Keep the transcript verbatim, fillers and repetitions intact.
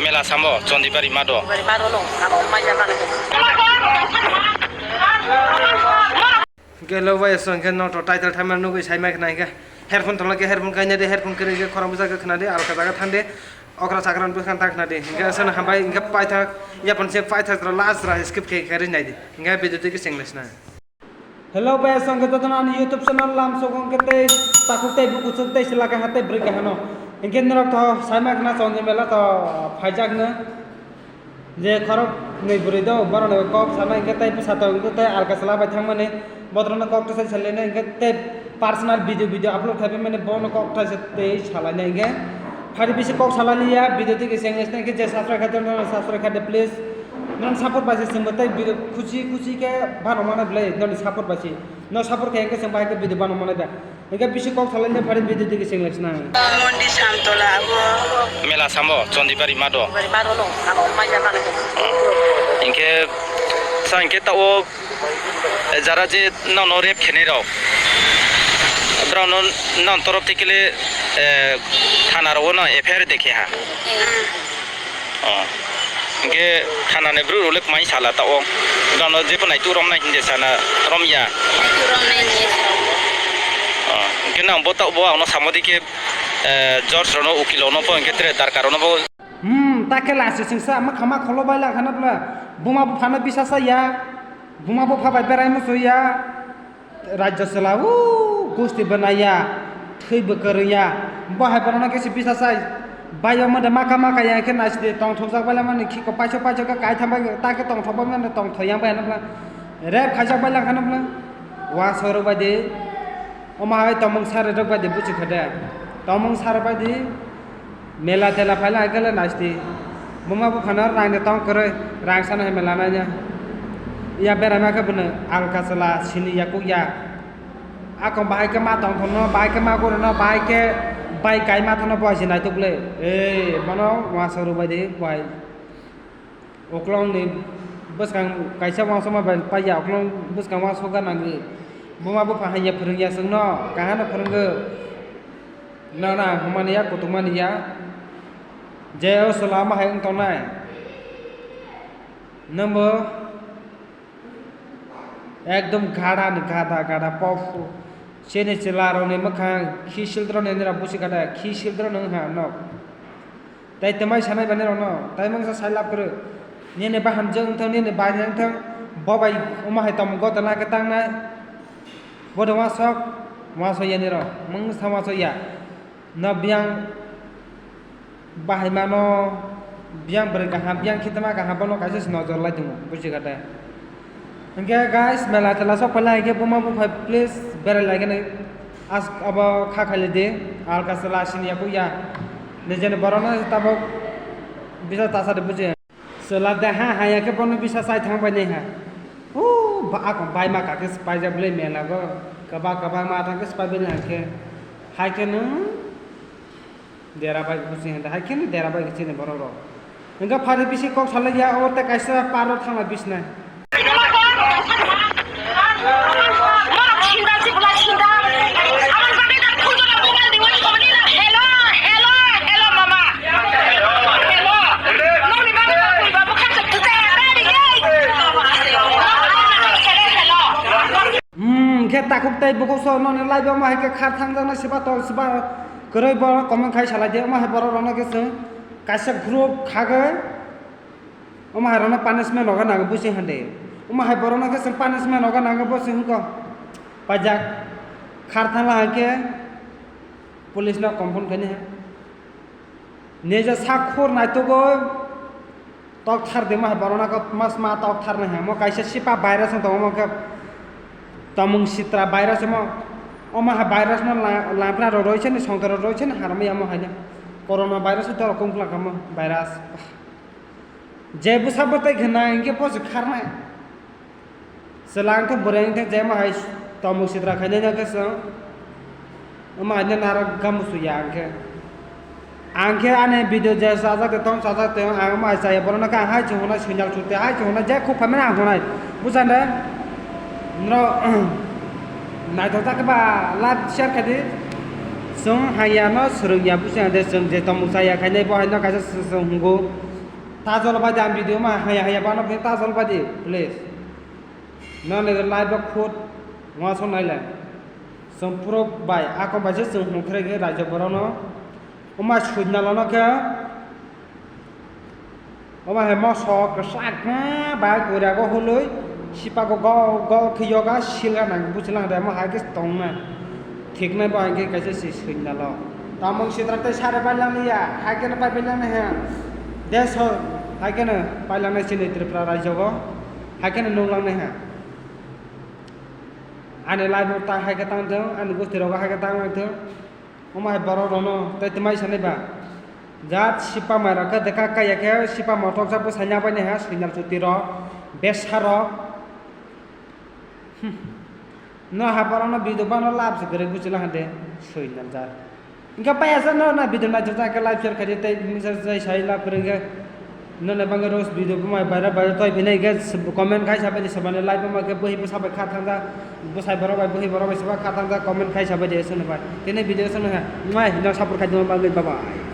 Mela samo Chondibari mado. Bari maro no, amo mai jana. Hingke lo bai song ke no to title thaima nugui sai mai khna hingke headphone tongla ke headphone kaina de headphone kere ke khorang bwsa ke khna de aro kajaga thang de okra chakran bwkhan ta khna de hingke asana hambai hingke paithak yapon se paithak last ra skip ke kere nai de hingke video de ke sengles na. Hello bai song ke jotono ani YouTube channel lam sokong ke tei takhuk tei bukuchuk tei sila kaha tei bwrwi kaha no hingke norok to sai mai khna Chondi mela to phaijak no. Je khorok nwi bwrwi do, borok ni kok sana hingke tei bwsa tong tei alka chwla bai thangmani, botorok no kok twsai salai nai hingke tei personal video, video upload khai mani bono kok thaisa tei salai nai hingke phari bisi kok salai liya video twi khe chengles nai hingke je subscribe khai tong subscribe khai de please, non support bai se chwngbo tei video khuchi khuchi khe bano mano belai noni support bai se, no support khai hingke chwng bai khe video bano mano da. Hingke bisi kok salai de phari video twi khe chengles nai. Mondi Samtola abo. Mela samo Chondibari mado. Bari maro no, amo mai jana. Hingke sa hingke ta o jara je nono rape khenai rok. Bro no non torop tikile thana ro no F I R dekhe ha. Oh. Hingke thanani bru rulek mai sala ta o. Gano je ponai tu romnai hinde sana romya. Tu romnai ni. Oh. Hingke nang bo ta bo ang no samodi ke, eh, George rono ukilo no po hingke tre darkar rono bo. Hmm, ta khe lasi singsa ma khama kholo bai la khana bla. Buma bu phana bisa sa ya. Buma bu pha bai berai musu ya. Rajya sela, o, gusti bwnaiya, thwi bwkwrwngya, bo hai borokno khe se bisa sai, bai omo de maka maka ya khe naisidi tongthokjak bai lamani khiko paisok paisok khe kaitham bai ta khe tongthok bai mani tongthok yang bai nukla, rep khaijak bai langkha nukla, wa sorok bai di, omo hai tongmung sari rok bai di buchi kha de, tongmung sari bai di. Mela tela phaila hwnkhe le naisti. Buma buphano rangni tong kwrwi, rang sana hai mela naina. Ya beraima khe bwno alka chwla sini yakuk ya. Akon bahai khe ma tongthokno, bahai khe ma gurino, bahai khe bai kai ma thangno bo hai se naitok le. Ei, bono uansuk rwbai di, bo hai. Uklongni bwskang kaisa uansukma bai paiya, uklong bwskang uansukna nangwi. Buma bupha haiya phwrwngya chwngno, kahano phwrwngwi. Nono ang hwnmani ya, kutukmani ya. Je o chwla omo hai wng tongnai. Nwngbo ekdom gada ni gada, gada pok. Chini chwla rokni mwkhang khisil drone nini rok busi gada, khisil drone wng ha nok. Tai twmai sanai bani rokno, tai mangsa sai lab kwrwi. Nini bahan je wng thang, nini bai wng thang, bo bai omo hai tongmung gotana khe tangnai. Bo de uansuk, uansuk yani rok, mungsa uansuk ya. No biyang bahai mano, biyang bwrwi kaham, biyang khitma kaham, bono kaisa se nojor lai tongo, buji kha de. Hingke guys, mela tela sok phailai hingke buma buphai please berai lai gani as abo kha khailai di, alka chwla sini ya kuk ya. Nijeni borokno tabok bisa tasa de buji. Chwla de ha haya khe bono bisa chai thang bai nai ha. O ba ako bai ma kha khe se paijak bwlai mela go. Kwbang kwbang ma thang khe se pai bai nai khe. Hai khe nwng dera bai kuching hai khe nwng dera bai kuching ni borok rok. Hingke phari bisi kok salai ya o tei kaisa par rok thang lai bis nai. Hmm, khe takhuk tei bukhuk so noni live o ma hai khe khar thang jang na siba tong siba kwrwi bo comment khai salai di, omo hai borok rok no khe chwng kaisa group khagwi. Omo hai rokno punishment rok nango busi hande. Omo hai borokno khe chwng punishment rok nango bo chwng hwnkhe paijak khar thangla hwnkhe police no confirm khaini ha. Nije sak khur naitugwi tok thar de ma hai borokno khe mas ma tok thar nai ha. Omo kaisa sipa virus wng tongo omo khe tomung sitra virus omo. Omo hai virus no la-, lampra rok roi sani songtra rok roi sani harmai omo hai no. Corona virus to rok kung kla kamo virus. Je bwsa bwtai khe nai hwnkhe poso kharnai. Chwla wngkhe bwrwi wngkhe je ma hai tomung sitra khainai no khe chwng. Omo haino narwk gamusu ya hwnkhe. Ang khe ani video je chajak de tong chajak de ang omo hai chaya borokno khe ang hai chwng hwnai sonyal chukte hai chwng hwnai je khuk phaimani ang hwnai. Bujande? Norok naithok jak khe ba like share khai di. Chwng haiya no swrwng ya bujande chwng je tomung chaya khainai bo haino kaisa chwng hwngo. Tajol bai di ang video ma haya haya bano phi tajol bai di, please. Nang ni live o khud wasong nai le. Chwng puro bai, ako bai se chwng hung khrege raijak borok no. Oma sujna lono khe. Oma he moso kwchak ma bai kura go hului. Sipa go go go khe yoga silga nang buchilang de mo hai khe tong na. Thik nai bo hai khe kaisa si sujna lo. Tamung sitra tei sare bai lang ya, hai khe pai bai lang he. Deso hai khe pai lang nai chini Tripura raijak o. Hai khe nung lang nai he. Ani live o ta hai khe tang thung, ani gosti rogo hai khe tang lang thung. Omo hai borok rok no tei twmai sanai ba. Jat sipa mai rok khe dekha kaya khe sipa motok jak bwsai nya bai nai ha signal chuti rok, besa rok. Hmm. No ha borok no video bano lab se kwrwi buchila hande signal jat. Hingke pai asa no na video naijak jak khe live share khaidi tei misa jai sai lab kwrwi hingke. Nole bangke roast video bumai viral viral toi bini hingke comment khai sabai di sabani live bumai ke bwhi bwsa bai kha thang jak, bwsai borok bai bwhi borok bai saba kha thang jak comment khai sabai di sono bai. Tini video sono ha, mai no support khai dima bangke bye bye.